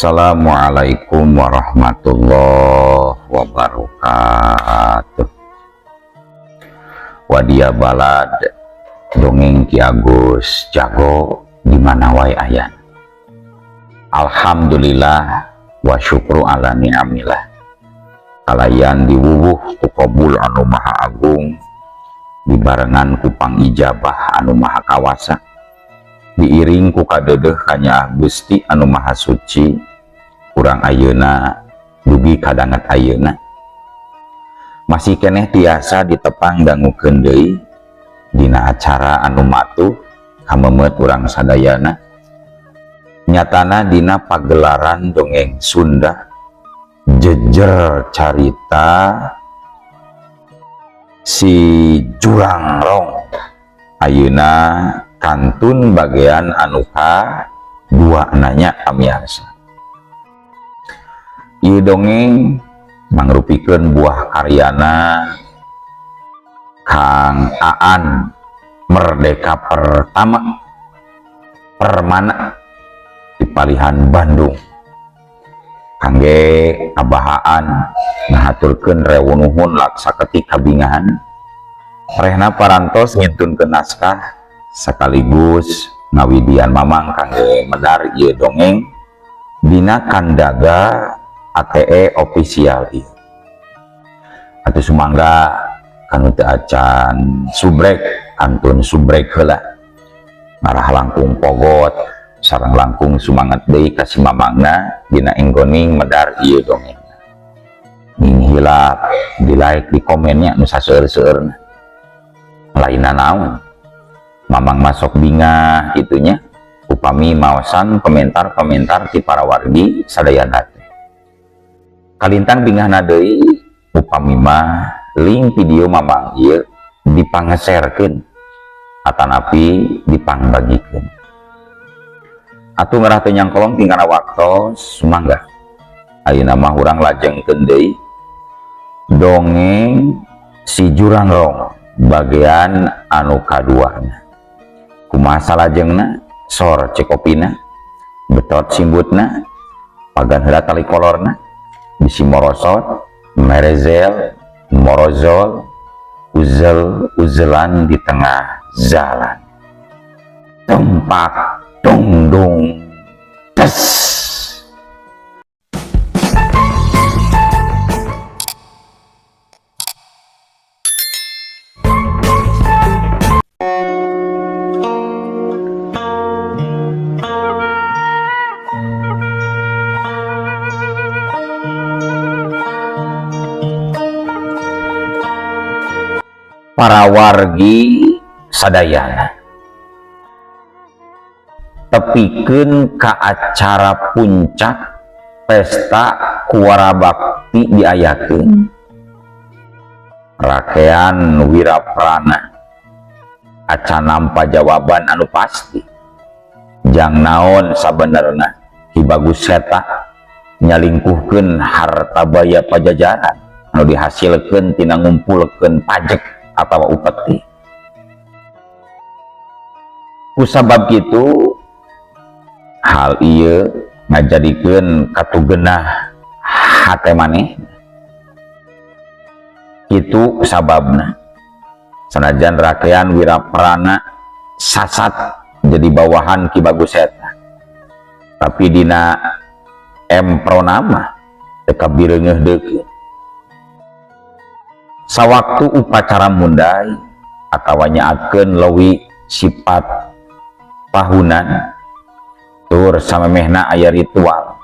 Assalamualaikum warahmatullahi wabarakatuh. Wadia balad dongeng Ki Agus Jago di mana wae aya. Alhamdulillah wa syukru ala ni'amillah. Kalayan diwuwuh ku qabul anu maha agung, dibarengan ku pangijabah anu maha kawasa, diiring ku kadeudeuh kanyaah Gusti anu maha suci. Urang ayeuna dugi kadanget ayeuna masih keneh tiasa ditepang dangukeun deui dina acara anu matuh kamemeut urang sadayana, nyatana dina pagelaran dongeng Sunda jejer carita si Jurangrong. Ayeuna kantun bagian anu ka dua nanya pamiarsa. Ieu dongeng mangrupikeun buah karyana Kang Aan Merdeka Pertama Permana di Palihan Bandung. Kangge abahaan ngahaturkeun rewu nuhun laksa ketik kabingahan rehna parantos ngintunkeun naskah sekaligus ngawidian mamang kangge medar ieu dongeng dina kandaga ATE official ieu. Atuh sumangga kanu teu acan subrek kantun subrek heula ngarah langkung pogot sareng langkung sumanget deui ka si mamangna dina enggoning medar ieu dongeng. Ning hilap di like di komennya nu saseueur-seueurna. Lainna naon mamang masuk bingah kitunya upami maosan komentar-komentar ti para wargi sadayana teh. Kalintang bingahna deui upami mah link video mamang ieu dipangeserkeun atanapi dipangbagikeun. Atuh ngarah teu nyangkolong tingkana waktos sumangga. Ayeuna mah urang lajengkeun deui dongeng si Jurangrong bagian anu kaduana. Kumaha salajengna sor cekopina betot simbutna pagan heula tali kolorna bisi morosot merezel morozol uzel uzelan di tengah jalan tumpak dungdung tes. Para wargi sadayana tepikeun ka acara puncak pesta Kuwara Bakti diayakeun rakean Wiraprana acan nampa jawaban anu pasti jang naon sabenerna Ki Bagus Seta nyalingkuhkeun harta baya pajajaran anu dihasilkeun tina ngumpulkeun pajak atau upeti. Kusabab kitu hal ieu ngajadikeun katugenah hate maneh. Kitu sababna sanajan rakean Wiraprana sasat jadi bawahan Ki Bagus Seta, tapi dina empronama teu kabireungeuh deui. Sawaktu upacara mundai atawa nyaakeun leuwih sifat tahunan tur samemehna aya ritual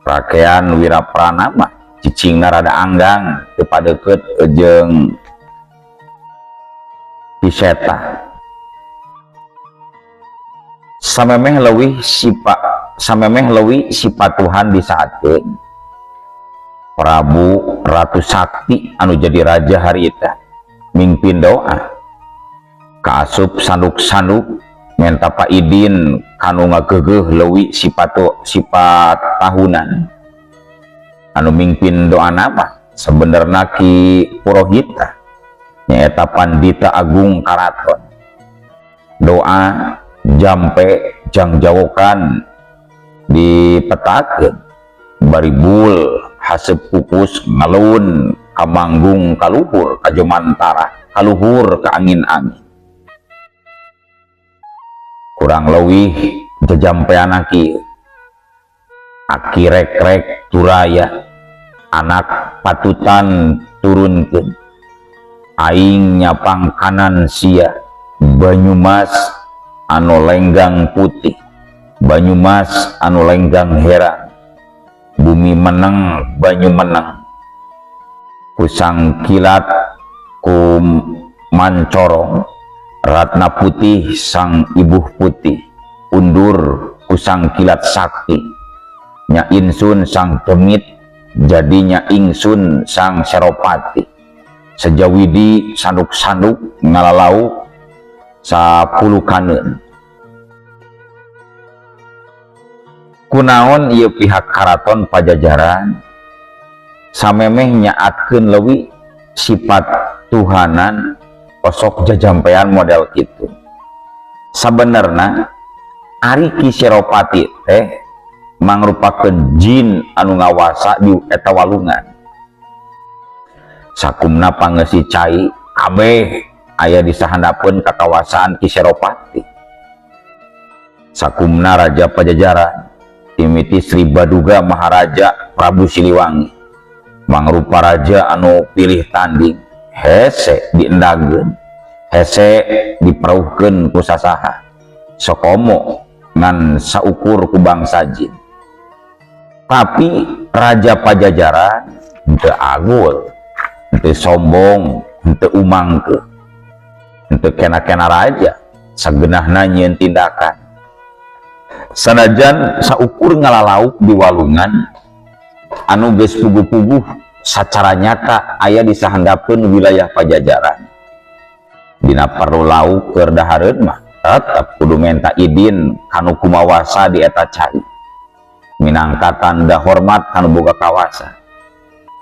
rakean Wiraprana mah cicingna rada anggang teu padeukeut jeung Ki Seta. Samemeh leuwih sifat Tuhan disaatkeun Prabu Ratu Sakti anu jadi raja harita mingpin doa kaasup sanduk-sanduk menta paidin kanu ngageugeuh leuwih sifat tahunan anu mingpin doa nama sebenarna Ki Purohita nyaeta Pandita Agung Karaton. Doa jampe jangjawokan dipetakeun Baribul haseup pupus ngalun kamanggung kaluhur ka jomantara, kaluhur ka angin-angin. Kurang leuwih jajampean kieu: Aki rek-rek turaya, anak patutan turunkeun, aing nyapangkanan sia. Banyumas anu lenggang putih, Banyumas anu lenggang herang, bumi meneng, banyu meneng, ku sangkilat ku mancorong, ratna putih sang ibuh putih, undur ku sangkilat sakti, nya insun sang demit, jadinya ingsun sang seropati. Sejawidi sanduk-sanduk ngalalau 10 kaneun. Kunaon ieu pihak Karaton Pajajaran samemeh nyaatkeun leuwih sifat Tuhanan, osok jajampean model kitu? Sabenerna ari Ki Seropati teh mangrupakeun jin anu ngawasa di eta walungan. Sakumna pangeusi cai kabeh aya di sahandapeun kakawasaan Ki Seropati. Sakumna Raja Pajajaran timiti Sri Baduga Maharaja Prabu Siliwangi mangrupa raja anu pilih tanding, hese diendageun, hese diperauhkeun ku sasaha, sokomo ngan saukur ku bangsa jin. Tapi Raja Pajajaran henteu agul, henteu sombong, henteu umangke, henteu kena-kena raja sagenahna nyieun tindakan. Sanajan saukur ngalalauk di walungan anu geus puguh-puguh sacara nyata aya di sahandapeun wilayah Pajajaran, dina perlu lauk keur dahareun mah tetep kudu menta idin kanu kumawasa di eta cai, minangka tanda hormat kanu boga kawasa,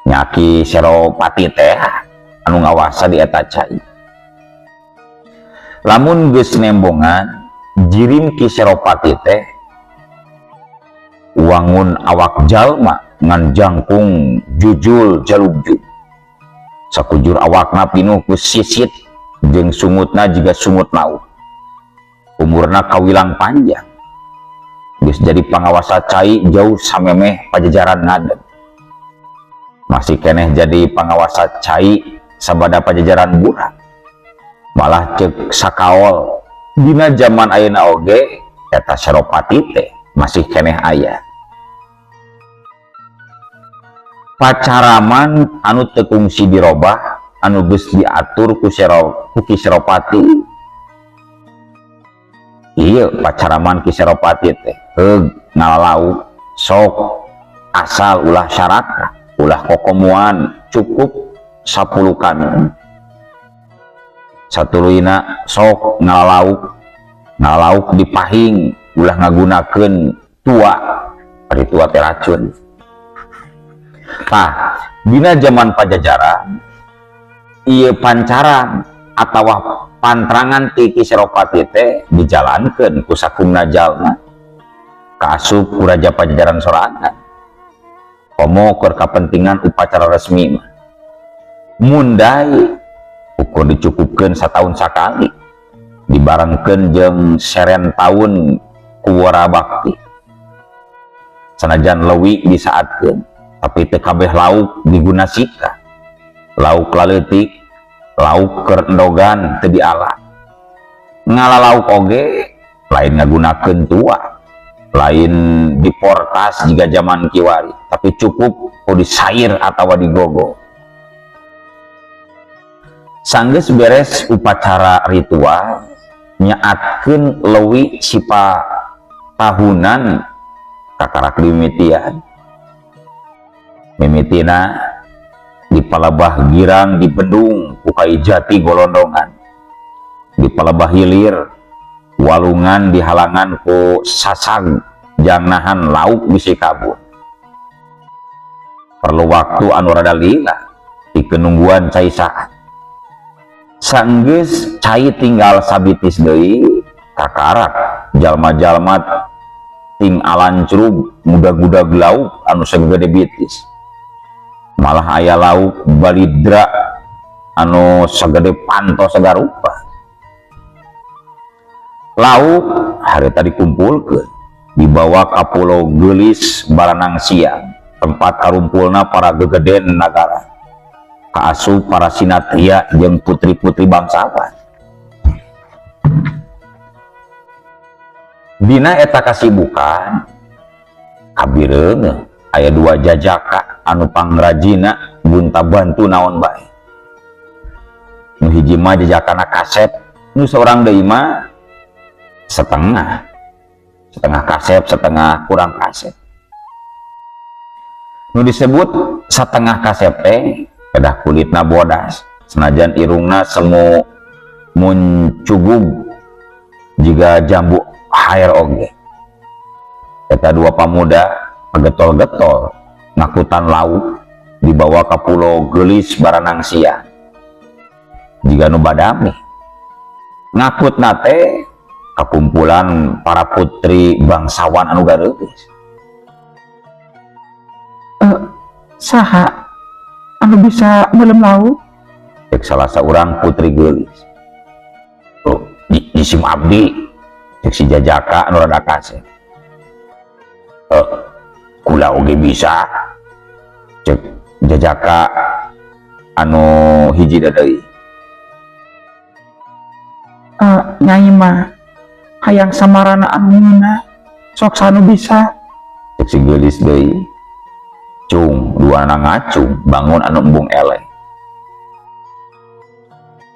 nya Ki Seropati teh anu ngawasa di eta cai. Lamun geus nembongan, jirim Ki Seropati teh wangun awak jalma ngan jangkung jujul jalugjug, sakujur awakna pinuh ku sisit jeung sungutna jiga sungut laut. Umurna kawilang panjang, geus jadi pangawasa cai jauh samemeh Pajajaran ngadeg, masih keneh jadi pangawasa cai sabada Pajajaran burak. Malah cek sakaol, dina zaman ayeuna oge eta Seropati teh masih keneh aya. Pacaraman anu teu kungsi dirobah anu geus diatur ku Ki Seropati. Ieu pacaraman Ki Seropati teh: heug ngalalau sok, asal ulah syaraka, ulah kokomuan, cukup 10 kaneun. Satuluyna sok ngalauk, ngalauk dipahing, ulah ngagunakeun tua, ari tua teh racun. Tah, dina zaman Pajajaran ieu pancaran atawa pantrangan ti Ki Seropati teh dijalankeun ku sakumna jalma, kaasup ku Raja Pajajaran sorangan, komo keur kapentingan upacara resmi mah. Mundai ukur dicukupkeun satahun sakali, dibarengkeun jeung seren taun kuwara bakti. Sanajan leuwih disaatkeun, tapi teu kabeh lauk diguna sika. Lauk laleutik, lauk keur endogan teu diala. Ngala lauk oge lain ngagunakeun tua, lain diportas jiga zaman kiwari, tapi cukup ku disair atawa digogo. Sanggeus beres upacara ritual, nyaatkeun leuwih sipa tahunan kakarak dimimitian. Mimitina di palebah girang di bendung ku kai jati golondongan, di palebah hilir walungan dihalangan ku sasag jang nahan lauk bisi kabur. Perlu waktu anu rada lila dikenungguan cai saat. Sanggeus cai tinggal sabitis deui, kakarak jalma-jalma. ting alancrug mudag-mudag lauk anu sagede bitis. Malah aya lauk balidra anu sagede panto sagarupa. Lauk harita dikumpulkeun dibawa ka Pulau Geulis Baranang Siang, tempat karumpulna para gegeden nagara. Kaasup para sinatria jeung putri-putri bangsawan. Dina eta kasibukan kabireung aya dua jajaka anu pangrajina gunta-bantu naon bae. Nu hiji mah jajakana kasep, nu seorang deui mah setengah. Setengah kasep, setengah kurang kasep. Nu disebut setengah kasep teh kedah kulitna bodas, senajan irungna semu muncugug jiga jambu hair oge. Eta dua pamuda pagetol-getol ngakutan lauk dibawa ka Pulau Geulis Baranang Siang. Jiga nu badami ngakutna teh kakumpulan para putri bangsawan anu gareulis. Saha anu bisa meuleum lauk? Cek salah seorang putri geulis. Oh, jisim abdi, cek si jajaka anu rada kasep. Kula oge bisa, cek jajaka anu hiji deui. Nyai mah hayang samarana anu ngeunah, sok sanu bisa. Cek si geulis deui. Cung, dua anak ngacung, bangun anu embung eleh.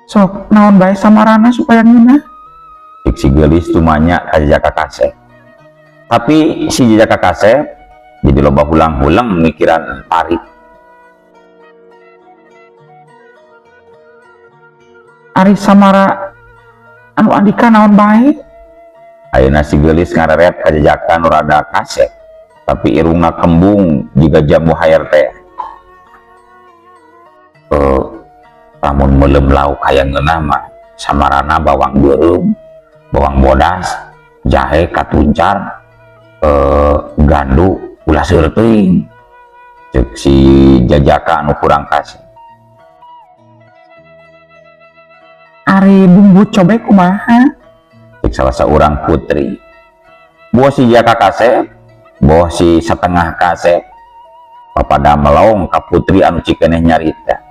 Sok naon bae samarana supaya ngeunah? Cek si geulis tumanya ka jajaka kasep. Tapi si jajaka kasep jadi loba hulang-hulang mikiran parit. Ari samara anu andika naon bae? Ayeuna si geulis ngareret ka jajaka nu rada kasep, tapi irungna kembung jiga jambu hair teh. Lamun meuleum lauk hayang ngeunah mah samarana bawang beureum, bawang bodas, jahe katuncar, gandu ulah seueur teuing. Cek si jajaka anu kurang kasep. Ari bumbu cobek kumaha? Cek salah seorang putri. Boh si jaka kasep, boh si setengah kasep. Papada melong ka putri anu cikeneh nyarita.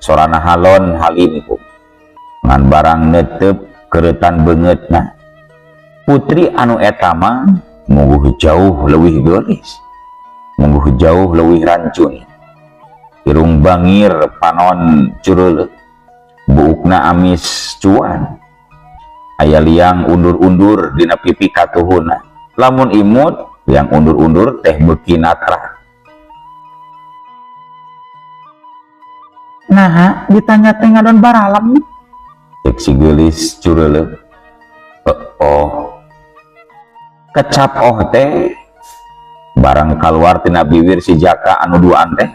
Sorana halon halimpu. Ngan barang netep keretan beungeutna. Putri anu eta mah mungguh jauh leuwih geulis. Mungguh jauh leuwih rancun. Irung bangir panon cureuleuh. Buukna amis cuan. Aya liang undur-undur dina pipi katuhuna. Lamun imut yang undur-undur teh beuki natra. Naha ditanya teh ngadon baralem. Cek si geulis cureuleuh. Oh. Kecap oh teh barang kaluar tina bibir si jaka anu duaan teh.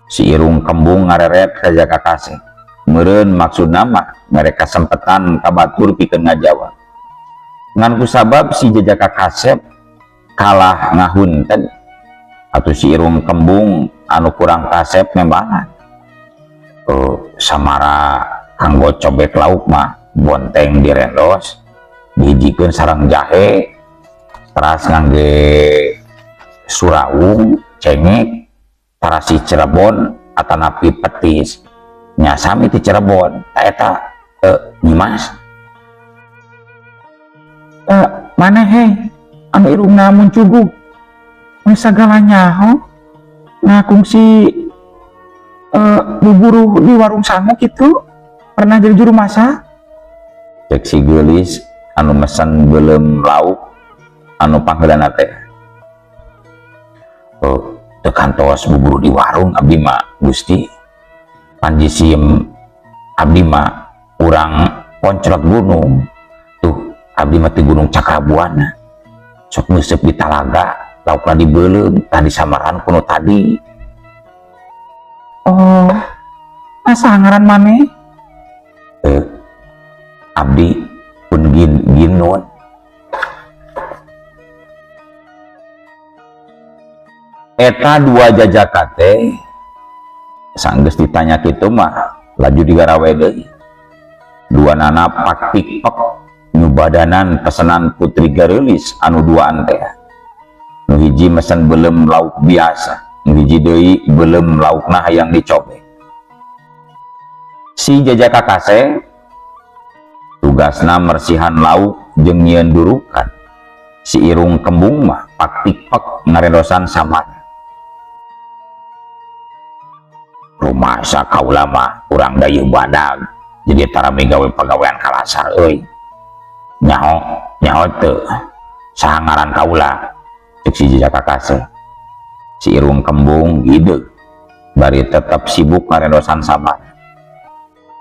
Si irung kembung ngareret ka jaka kasih. Meureun maksudna mah mereka sempetan ka batur pikeun ngajawab. Ngan kusabab si jajaka kasep kalah ngahunten atuh si irung kembung anu kurang kasep nembalan. Samara kanggo cobek lauk mah bonteng direndos dihijikeun sareng jahe teras ngangge surawung cengek tarasi Cirebon atanapi petis nya sami ti Cirebon ta eta Nyimas. Maneh he anu irungna muncugug mun sagala nyaho nah kungsi buburuh di warung sangu kitu pernah jadi juru masak. Cek si geulis anu mesen beuleum lauk anu pangheulana teh. Oh, teu kantos buburuh di warung abdi mah Gusti. Panjisim abdi mah urang poncrot gunung. Tuh abdi mah ti Gunung Cakrabuana. Sok ngeuseep di talaga, laukna dibeuleum tah di samaran kuno tadi. Oh, asa ngaran maneh? Abdi pun ginun. Eta dua jajaka teh sanggeus ditanya kitu mah laju digarawe deui. Duanana pak pik pek nyubadanan pesenan putri gareulis anu duaan teh. Nu hiji mesen belem lauk biasa, nu hiji deui belem laukna hayang dicobek. Si jajaka kasep tugasna mersihan lauk jeung nyieun durukan. Si irung kembung mah pak pik pek ngarendosan samar. Rumasa kaula mah urang dayeuh badag jadi tarami gawe pagawean kalasar euy. Nyaho, nyaho teu saha ngaran kaula, cek si jajaka kasep. Si irung kembung hideung bari tetep sibuk ngarendosan samar.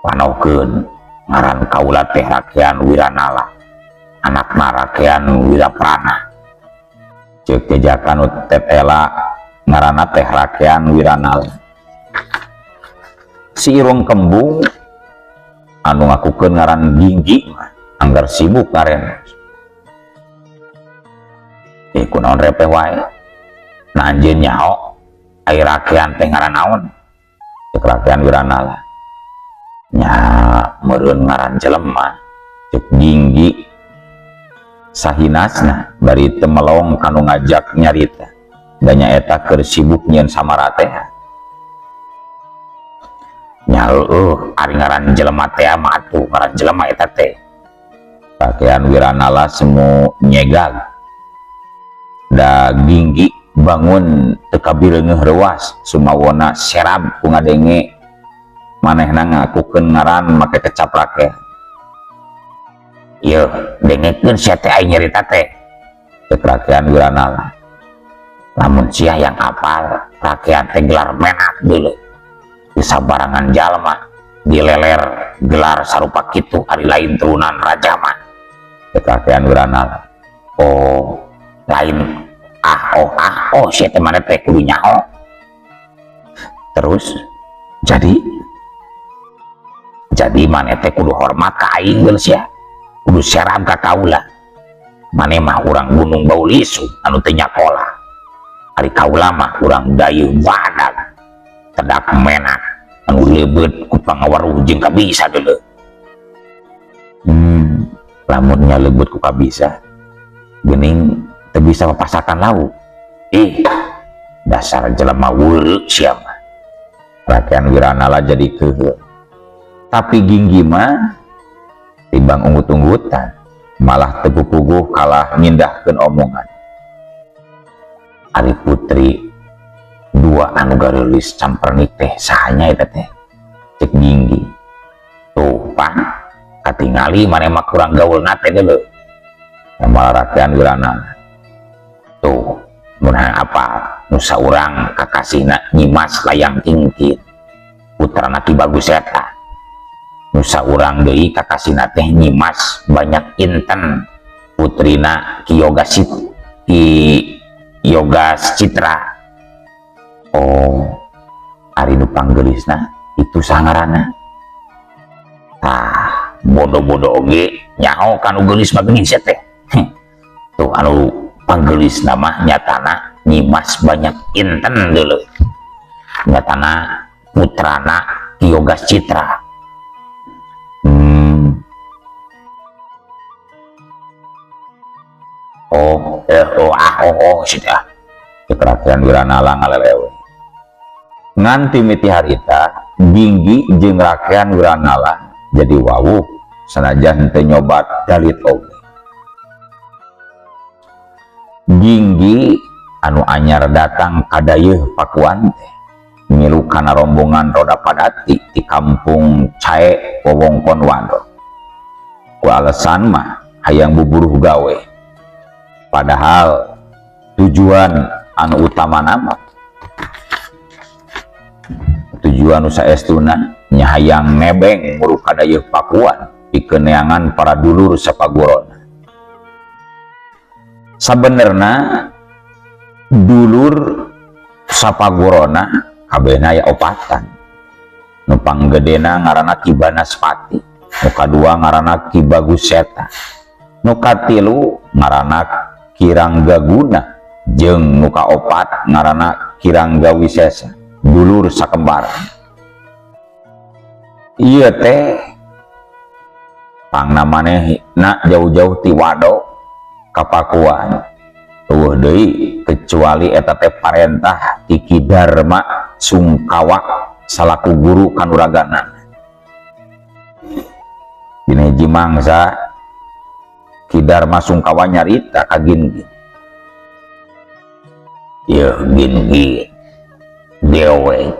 Panokeun ngaran kaula teh Rakean Wiranala, anakna Rakean Wiraprana. Cek jajaka nu tetela ngaranna teh Rakean Wiranala. Si irung kembung anu ngakukeun ngaran Ginggi mah anggar sibuk ngarendos. Kunaon repeh wae. Nah anjeun nyaho ai Rakean teh ngaran naon? Cek Rakean Wiranala. Nya meureun ngaran jelema, cek Ginggi. Sahinasna bari teu melong kanu ngajak nyarita. Da nyaeta keur sibuk nyieun samara teh. Nya heueuh ari ngaran jelema teh mah atuh ngaran jelema eta teh. Rakean Wiranala semu nyegag. Da Ginggi bangun teu kabileungeuh reuas sumawona serab ku ngadenge manehna ngakukeun ngaran make kecap rakean. Yeuh dengekeun sia teh aing nyarita teh. Cek Rakean Wiranala. Lamun sia yang apal rakean teh gelar menak deuleu. Di sabarangan jalma dileler gelar sarupa kitu ari lain turunan raja mah. Cek Rakean Wiranala. Oh lain ah oh ah oh sia teh maneh teh kudu nyaho. Terus jadi maneh teh kudu hormat ka aing geus sia. Kudu serab ka kaula. Maneh mah urang Gunung Baulisu anu teu nyakola. Ari kaula mah urang dayeuh badag. Tedak menak anu leubeut ku pangawaruh jeung kabisa deuleu. Lamun nya leubeut ku kabisa geuning teu bisa papasakan lauk. Ih, dasar jelema weuleuh sia mah. Rakean Wiranala jadi keuheul. Tapi Ginggi mah timbang unggut-unggutan malah teu puguh kalah mindahkeun omongan. Ari putri dua anu gareulis campernik teh sahanya eta teh? Cek Ginggi. Tuh pan katingali maneh mah kurang gaulna teh deuleu. Malah Rakean Wiranala. Tuh mun hayang apal nu saurang kakasihna Nyimas Layang Tingkir putrana Ki Bagus eta. Nu saurang deui kakasihna teh Nyimas Banyak Inten putrina Ki Yoga Ki Yogas Citra. Oh, ari nu panggelisna itu sangarana. Tah, bodoh-bodoh oge nyaho kanu geulis mah geuning sia teh. Tuh anu panggelisna mah nyatana Nyimas Banyak Inten deuleu. Nyatana putrana Ki Yogas Citra. Oh, oh, ah, oh, oh, sudah. Cek Rakean Wiranala ngalelewe. Ngan timiti harita Ginggi jeung Rakean Wiranala jadi wawuh sanajan teu nyobat dalit oge. Ginggi anu anyar datang ka dayeuh Pakuan teh milu kana rombongan roda padati di kampung Cae wewengkon Wado. Ku alasan mah hayang buburuh gawe. Padahal tujuan anu utama nama tujuan nu saestuna nya hayang nebeng muru ka dayeuh Pakuan pikeun neangan para dulur sapagurona. Sabenerna dulur sapagurona kabehna aya opatan. Nu panggedena ngaranna Ki Banaspati, nu kadua ngaranna Ki Bagus Seta, nu katilu ngaranna Ki Ranggaguna, Jeung nu kaopat ngaranna Ki Rangga Wisesa, dulur sakembaran. Ieu teh pangna manehna jauh-jauh ti Wado ka Pakuan. Euweuh deui kecuali eta teh parentah ti Ki Darma Sungkawa salaku guru kanuragana. Dina hiji mangsa Ki Darma Sungkawa nyarita ka Gin-gin. Yeuh Gin-gin, dewe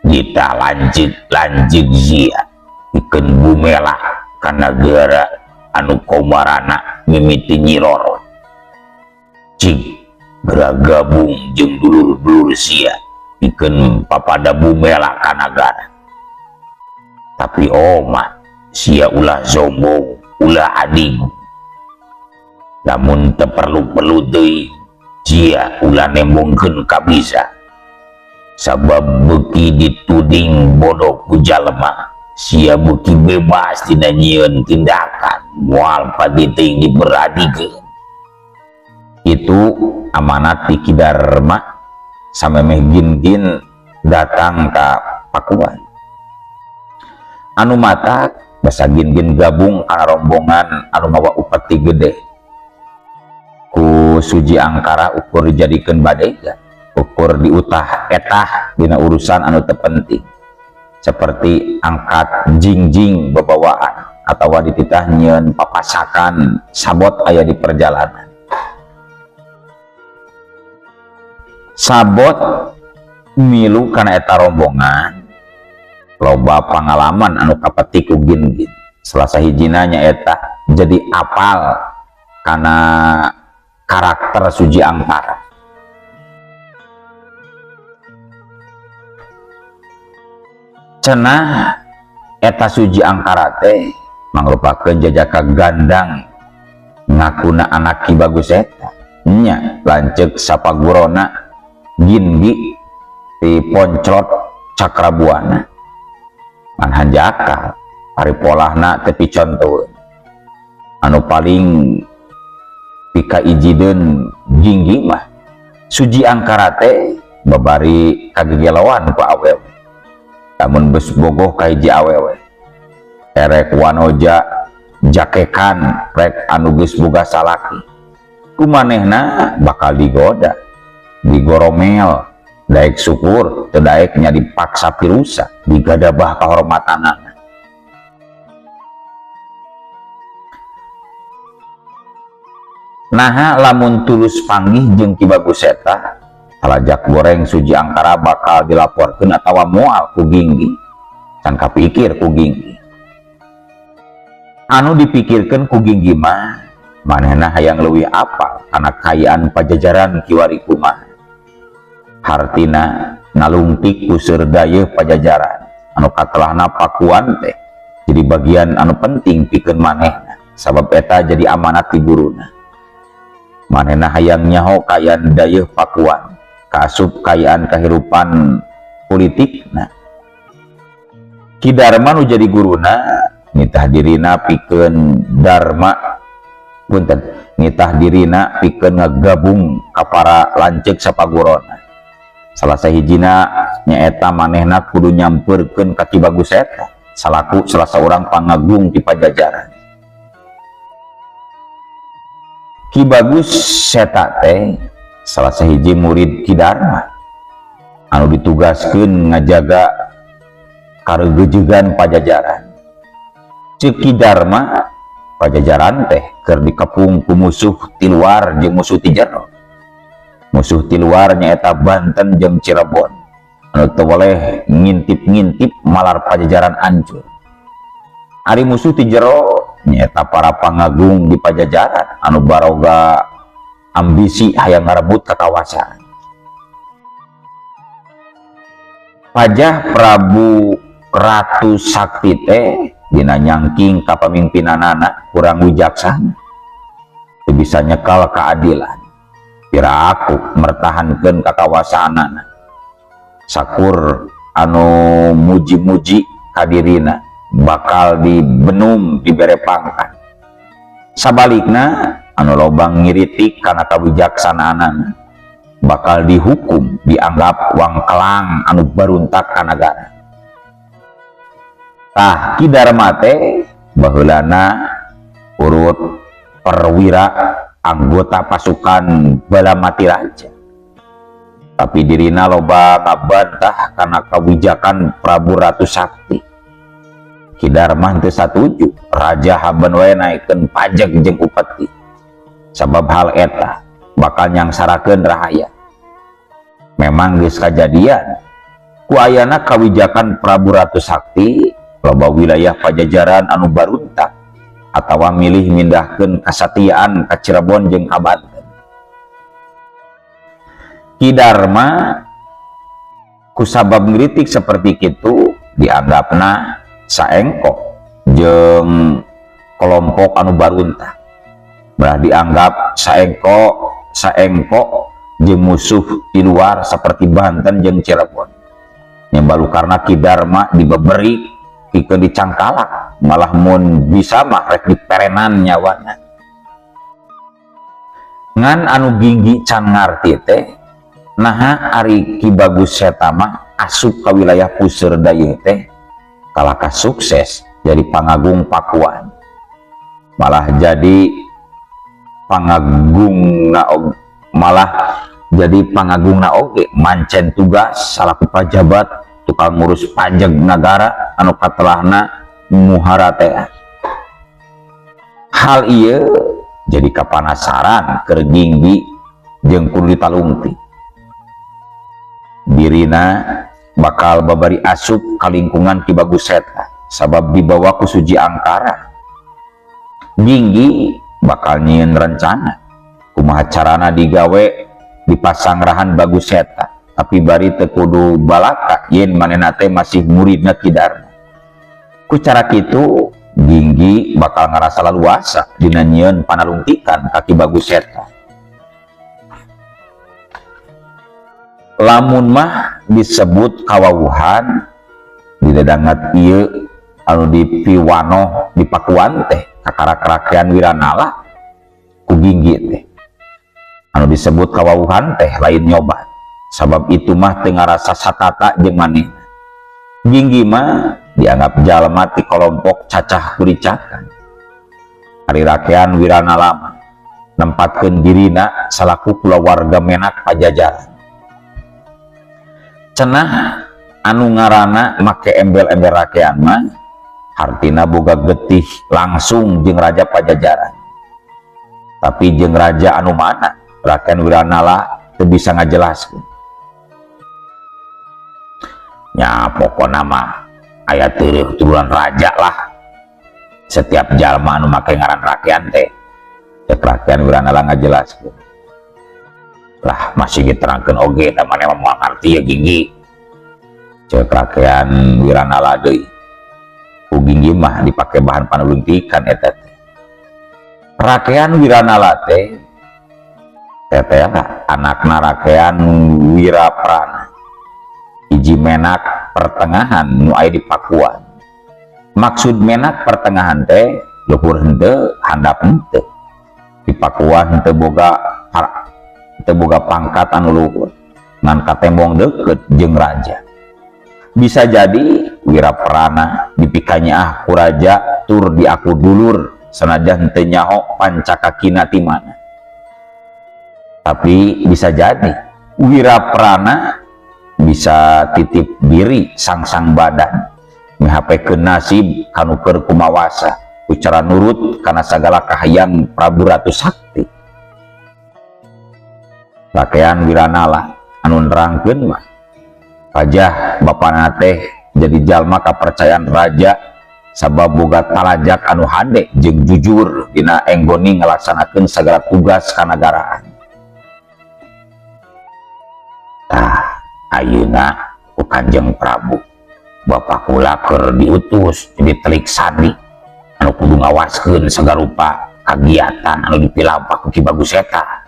kita lanjut-lanjut zia pikeun bumela ka nagara anu komarana mimiti Nyi Roro. Cing geura gabung jeung dulur-dulur sia pikeun papada bumela ka nagara. Tapi omat sia ulah sombong, ulah ading. Lamun teu perlu-perlu deui sia ulah nembongkeun kabisa. Sabab beuki dituding bodoh ku jalma, sia beuki bebas dina nyieun tindakan, moal pati teuing diperadikeun. Itu amanat ti Ki Darma samemeh Gin-gin datang ka Pakuan. Anu matak basa Gin-gin gabung kana rombongan anu mawa upeti gede. Ku Suji Angkara ukur dijadikeun badega, ukur diutah etah dina urusan anu teu penting seperti angkat jingjing bebawaan atawa dititah nyieun papasakan sabot aya di perjalanan. Sabot milu kana eta rombongan loba pangalaman anu kapetik ku Gin-gin. Salah sahijina nyaeta jadi apal kana karakter Suji Angkara. Cenah eta Suji Angkara teh mangrupakeun jajaka gandang ngakuna anak Ki Bagus eta. Nya lanceuk sapagurona Ginggi di Poncrot Cakrabuana. Ngan hanjakal ari polahna teu picontoeun. Anu paling pikaijideun Ginggi mah Suji Angkara teh babari kagegeloan ku awewe. Lamun geus bogoh ka hiji awewe, erek wanoja jakekan rek anu geus boga salaki, ku manehna bakal digoda, digoromel, daek syukur teu daek nya dipaksa pirusa, digadabah kahormatanana. Naha lamun tulus panggih jeung Ki Bagus eta, salajak goreng Suji Angkara bakal dilaporkeun atawa moal ku Ginggi. Can kapikir ku Ginggi. Anu dipikirkeun ku Ginggi mah manehna hayang leuwih apal kana kaayaan pajajaran kiwari kumaha. Hartina nalungtik ku seur dayeuh pajajaran anu katelahna Pakuan teh jadi bagian anu penting pikeun manehna, sabab eta jadi amanat ti guruna. Manehna hayang nyaho kaayaan dayeuh Pakuan, kaasup kaayaan kahirupan politikna. Ki Darma nu jadi guruna nitah dirina pikeun Dharma, punten, nitah dirina pikeun ngagabung ka para lanceuk sapagurona. Salah sahijina nyaeta manehna kudu nyampeurkeun ka Ki Bagus eta salaku salah saurang pangagung di pajajaran. Ki Bagus Seta teh salah sahiji murid Ki Darma anu ditugaskeun ngajaga karegejegan pajajaran. Ceuk Ki Darma, pajajaran teh keur dikepung ku musuh ti luar jeung musuh ti jero. Musuh ti luar nyaeta Banten jeung Cirebon anu teu boleh ngintip-ngintip malar pajajaran hancur. Ari musuh ti jero nyaeta para pangagung di pajajaran anu baroga ambisi hayang ngarebut kakawasan. Pajah Prabu Ratu Sakti teh dina nyangking kapamimpinanana kurang wijaksana, teu bisa nyekal keadilan. Piraku mertahankeun kakawasanana. Sakur anu muji-muji kadirina bakal dibenum dibere pangkat. Sabalikna anu loba ngiritik kana kawijaksanaanana Bakal dihukum, dianggap wangkelang anu baruntak ka nagara. Tah, Ki Darma teh baheulana urut perwira anggota pasukan Balamati Raja, tapi dirina loba ngabantah karena kebijakan Prabu Ratu Sakti. Ki Darma teu satuju raja haben wae naikeun pajak jeung upeti, sabab hal eta bakal nyangsarakeun rahayat. Memang geus kajadian, ku ayana kawijakan Prabu Ratu Sakti loba wilayah Pajajaran anu baruntak atawa milih mindahkeun kasatiaan ka Cirebon jeung ka Banten. Ki Darma kusabab ngritik seperti itu dianggapna saengkok jeung kelompok anu baruntak, malah dianggap saengkok saengkok jeung musuh di luar seperti Banten jeung Cirebon. Balu karena Ki Darma dibeberi pikeun dicangkalak, malah mun bisa mah rek diperenan nyawana. Ngan anu Ginggi can ngarti teh, naha ari Ki Bagus Seta mah asup ka wilayah Puseur Dayeuh teh kalaka sukses jadi pangagung Pakuan, malah jadi pangagung na, malah jadi pangagung na oge mancen tugas salaku pajabat tukang ngurus pajak negara anu katelahna muhara teh. Hal ieu jadi kapanasaran keur Ginggi jeung kudu ditalungtik. Dirina bakal babari asup ka lingkungan Ki Bagus Seta sabab dibawa ku Suji Angkara. Ginggi bakal nyieun rencana kumaha carana digawe dipasangrahan Bagus Seta, tapi bari teu kudu balaka yen manehna teh masih muridna Ki Darma. Ku cara kitu Ginggi bakal ngarasa laluasa dina nyieun panalungtikan ka Ki Bagus Seta. Lamun mah disebut kawawuhan di dedangat ieu anu dipiwanoh di Pakuan teh kakarak rakyat Wiranala ku Ginggi teh, anu disebut kawawuhan teh lain nyoba, sabab itu mah teu ngarasa satata jeung manehna. Ginggi mah dianggap jalma ti kelompok cacah kuricakan. Ari rakyat Wiranala mah nempatkeun dirina salaku kulawarga menak Pajajaran. Cenah anu ngaranna make embel-embel rakyat mah hartina boga getih langsung jeung raja Pajajaran, tapi jeung raja anu mana rakyat Wiranala teu bisa ngajelaskeun. Nya pokona mah aya teureun turunan raja lah setiap jalma anu make ngaran rakyat teh. Cek rakyat Wiranala ngajelaskeun lah, masih diterangkeun oge da maneh mah moal ngarti ya, Ginggi. Cek rakyat Wiranala deui. Ku Ginggi mah dipake bahan panuluntikan eta teh. Rakyat Wiranala teh teteh lah anakna Rakyat Wiraprana, hiji menak pertengahan nu aya di Pakuan. Maksud menak pertengahan teh luhur henteu, handap henteu. Di Pakuan henteu boga pangkat anu luhur, ngan katembong deukeut jeung raja. Bisa jadi Wiraprana dipikanyaah ku raja tur diaku dulur sanajan teu nyaho pancakakina ti mana. Tapi bisa jadi Wiraprana bisa titip diri sang-sang badan mihapekeun nasib kanu keur kumawasa ucara nurut kana sagala kahayang Prabu Ratu Sakti. Rakyat Wiranala anu nerangkeun mah pajah bapana teh jadi jalma kapercayaan raja sabab boga talajak anu hade jeung jujur dina enggoni ngalaksanakeun sagala tugas kanagaraan. Tah, ayeuna ku Kanjeng Prabu bapak kula keur diutus jadi telik sandi anu kudu ngawaskeun sagarupa kagiatan anu dipilampah ku Ki Bagus Seta.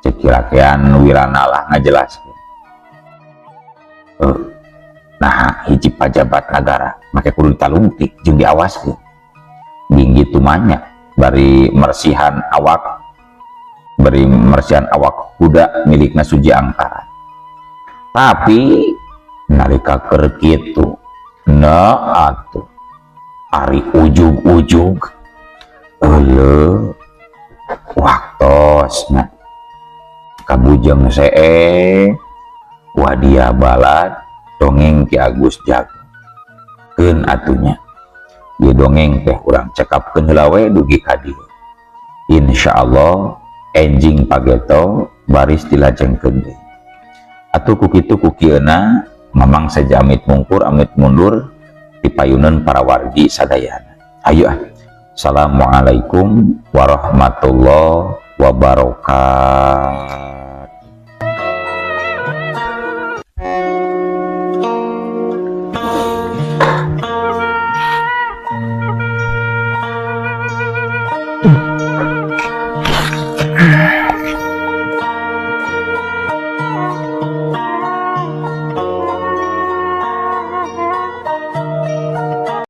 Cek rakyat Wiranala ngajelaskeun. Nah, hiji pajabat nagara make kudu ditalungtik jeung diawaskeun. Ginggi tumanya bari mersihan awak Bari mersihan awak kuda milikna Suji Angkara. Tapi nalika keur kitu, nah atuh ari ujug-ujug euleuh waktosna kabujeng see wadia balad dongeng Ki Agus Jago. Keun atuh nya, ieu dongeng teh urang cekapkeun heula we dugi ka dieu. Insyaallah enjing pageto baris dilajengkeun deui. Atuh ku kitu ku kieuna, Mamang saja amit mungkur, amit mundur dipayunan para wargi sadayana. Ayo ah. Assalamualaikum warahmatullahi wabarakatuh.